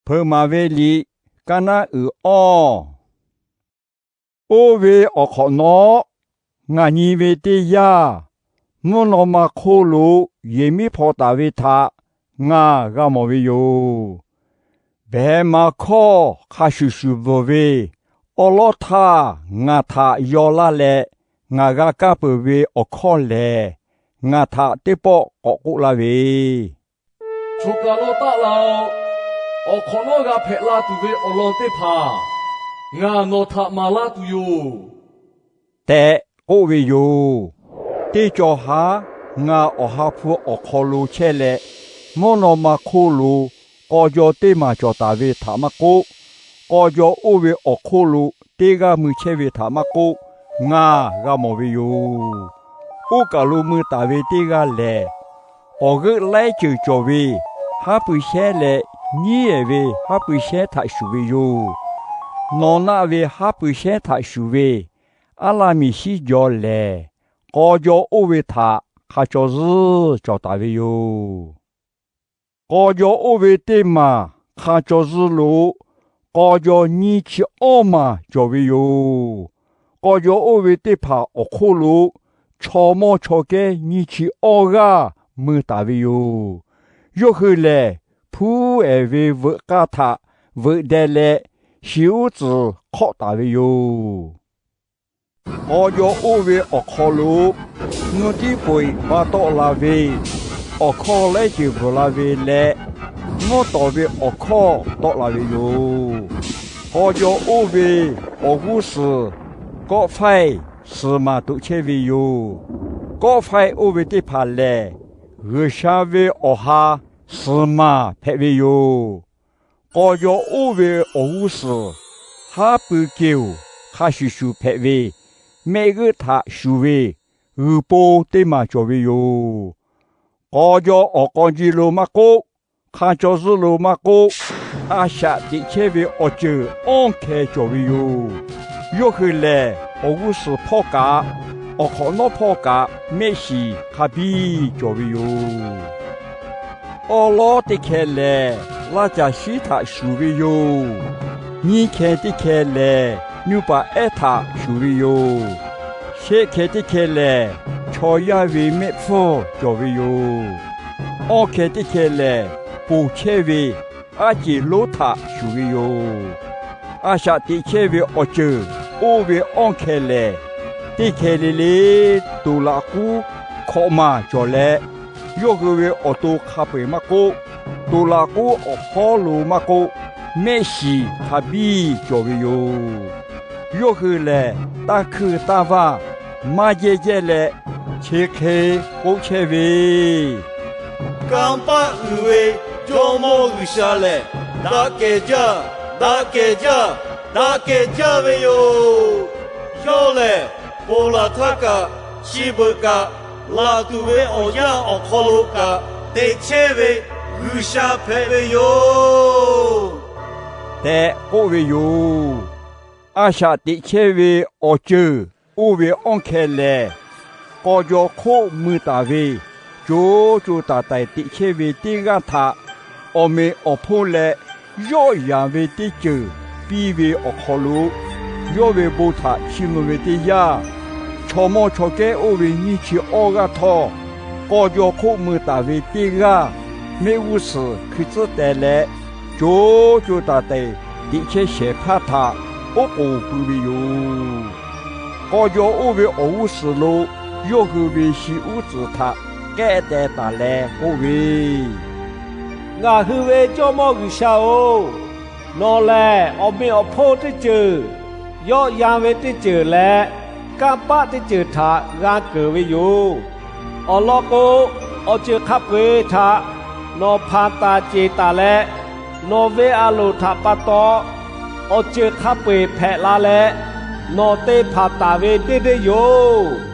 Hpeuꞈ maˍ ve liꞈ, kaˇ naˉ uiˍ awˇ. Oˇ ve awˬ hk'awꞈ nawˉ, ngaˬ nyi ve teˇ yanˇ, mvuhˇ naw ma hk'oˆ lo yehˬ miˉ hpaw taˍ ve htaꞈ ngaˬ g'a mawˬ ve yoˬ. Behˬ maˍ hkawˇ hk'a shuˍ shuˍ bvuhˬ ve awˉ lawˉ htaˇ ngaˬ htaꞈ yaw laˇ leh, ngaˬ g'a kaˇ peuˬ ve awˬ hkawˇ lehˬ, ngaˬ htaꞈ teˇ pawˆ k'awꞈ k'oˆ laˇ ve, Choˬ kaˬ lo taˆ la-oˬ. Awˬ hk'awꞈ nawˉ g'a hpehꞈ la tuˬ ve awˬ lawn teˇ hpaˍ ngaˬ nawˬ htaꞈ maˍ laˇ tuˬ yoˬ, tehꞈ k'oˆ ve yoˬ. Teˇ cawˬ haˉ ngaˬ Awˬ ha hpu awˬ hk'aw lo chehˇ leh, mvuhˇ naw ma hk'oˆ lo k'aw jaw teˇ maˬ cawˬ taˍ ve htaꞈ maˇ k'oˆ, k'aw jaw oˇ ve awˬ hk'oˆ lo teˇ g'aˇ mui chehˇ ve htaꞈ maˇ k'oˆ, ngaˬ g'a mawˬ ve yoˬ. Oˇ kaˬ lo mui taˍ ve teˇ g'aˇ lehˬ, awˬ g'euˆ laiˉ ceuˬ cawˬ ve haˉ pui shehnˉ leh, nyiˉ ehˍ ve haˉ pui shehnˉ htaꞈ shuˍ ve yoˬ. Nawˬ naˆ ve haˉ pui shehnˉ htaꞈ shuˍ ve aˉ laˇ miˬ shiˉ jaw lehˬ, k'aw jaw oˇ ve htaꞈ hk'a caw zuhˇ cawˬ taˍ ve yoˬ. K'aw jaw oˇ ve teˇ maˬ hk'a caw zuhˇ lo k'aw jaw nyiˇ chi awˇ maˬ cawˬ ve yoˬ. K'aw jaw oˇ ve teˇ hpaˍ awˬ hk'oˆ lo chaw mawˇ chaw kehˉ nyiˇ chi awˇ g'aˇ mui taˍ ve yoˬ. Yawˇ hui lehˬ, hpuˉ ehˍ ve veuꞈ k'aˇ htaꞈ veuꞈ deh leh, shi uˉ tcuhˍ hk'awˆ taˍ ve yoˬ. K'aw jaw oˇ ve awˬ hk'aw lo mvuhˇ tiˉ po eꞈ ba tawˆ la ve awˬ hkawˇ laiˉ ceuˬ bvuhˬ la ve leh, mvuhˇ tawˍ ve awˬ hkawˇ tawˆ la ve yoˬ. K'aw jaw oˇ ve awˬ g'uˇ suhˍ kawˆ faiˇ suhˍ maˬ toꞈ chehˇ ve yoˬ. Kawˆ faiˇ oˇ ve teˇ hpaˍ lehˬ, G'uiˬsha ve awˬ ha suhˍ maˬ hpehꞈ ve yoˬ. K'aw jaw oˇ ve awˬ g'uˇ suhˍ haˉ pui keoˬ hk'a shuˍ shuˍ hpehꞈ ve, mehˆ g'euˆ htaꞈ shuˍ ve g'uiˬ po teˇ maˬ cawˬ ve yoˬ. K'aw jaw awˬ k'aw ji lo maˇ k'oˆ, hk'a caw zuhˇ lo maˇ k'oˆ, a shaꞈ teꞈ chehˇ ve awˬ ceuˬ awˇ hkeh cawˬ ve yoˬ. Yawˇ hui lehˬ, awˬ g'uˇ suhˍ hpawˇ kaꞈ, awˬ hk'awꞈ nawˉ hpawˇ kaꞈ mehˆ shiˍ hk'a biˇ cawˬ ve yoˬ. Awˉ lawˉ teˇ hkeh lehˬ, laˇ caˬ shiˉ htaꞈ shuˍ ve yoˬ. Nyiˇ hkeh teˇ hkeh lehˬ, nyu paˍ ehˉ htaꞈ shuˍ ve yoˬ. Shehˆ hkeh teˇ hkeh lehˬ, chaw yaˇ ve mehˆ hpfuhˇ cawˬ ve yoˬ. Awˇ hkeh teˇ hkeh lehˬ, ponˬ chehˇ ve aˉ ceˬ lonˉ htaꞈ shuˍ ve yoˬ. A shaꞈ teꞈ chehˇ ve awˬ ceuˬ oˇ ve awˇ hkeh lehˬ, teˇ hkeh le le toˍ laꞈ k'uˉ hkawꞈ maˬ cawˬ leh, yawˇ hui ve awˬ to hk'a peu-eˬ maˇ k'oˆ, toˍ laꞈ k'uˉ awˬ hawˉ lo maˇ k'oˆ, mehˆ shiˍ hk'a biˇ cawˬ ve yoˬ. Yawˇ hui lehˬ, taˇ hkuiˇ taˇ vaˇ maˇ jehˇ jehˇ leh, chi hk'e k'oˆ chehˇ ve, Kanˇ paˆ uiˍ ve Jawˇmawˇ G'uiˬsha lehˬ, daꞈ kehˬ jaˇ, daꞈ kehˬ jaˇ, daꞈ kehˬ jaˇ ve yoˬ. Yawˇ lehˬ, ponˬ laˬ htaˇ kaꞈ, chi beuꞈ kaꞈ, laˬ tuˬ ve awˬ yanˇ awˬ hk'aw lo kaꞈ teꞈ chehˇ ve G'uiˬsha hpehꞈ ve yoˬ, tehꞈ k'oˆ ve yoˬ. A shaꞈ teꞈ chehˇ ve awˬ ceuˬ oˇ ve awˇ hkeh lehˬ, k'aw jaw hk'oˆ mui taˍ ve co co taiˍ taiˍ teꞈ chehˇ ve teˇ g'aˇ htaꞈ awˬ meꞈ awˬ hponˇ leh yawˆ yanˍ ve teˇ ceuˬ piˇ ve awˬ hk'aw lo, yawˇ ve bon htaꞈ chiˇ mvuh ve teˇ yanˇ, chaw mawˇ chaw kehˉ oˇ ve nyiˇ chi awˇ g'aˇ htawˇ, k'aw jaw hk'oˆ mui taˍ ve teˇ g'aˇ mehˆ g'uˇ suhˍ hkui tcuhˉ teh leh, co co taiˍ taiˍ teꞈ chehˇ shehˍ hpaˇ htaꞈ oˉ k'oˍ pui ve yoˬ. K'aw jaw oˇ ve awˬ g'uˇ suhˍ lo yawˇ hui ve shi uˉ tcuhˍ htaꞈ k'ehˆ teh taˍ leh k'oˆ ve, Ngaˬ hui ve Jawˇmawˇ G'uiˬsha-oˬ, nawˬ lehˬ awˬ meꞈ awˬ hponˇ teˇ ceuˬ, yawˆ yan ve teˇ ceuˬ leh kanˇ paˆ teˇ ceuˬ htaꞈ g'a keunˍ ve yoˬ. Awˬ lawn k'o, awˬ ceuˬ hk'a peu-eˬ htaꞈ nawˬ hpanˍ taˍ ceˬ taˍ leh, nawˬ ve a loˍ htaꞈ pa taw awˬ ceuˬ hk'a peu-eˬ hpehꞈ la leh, nawˬ te hpanˍ taˍ ve deˇ deˇ yoˬ.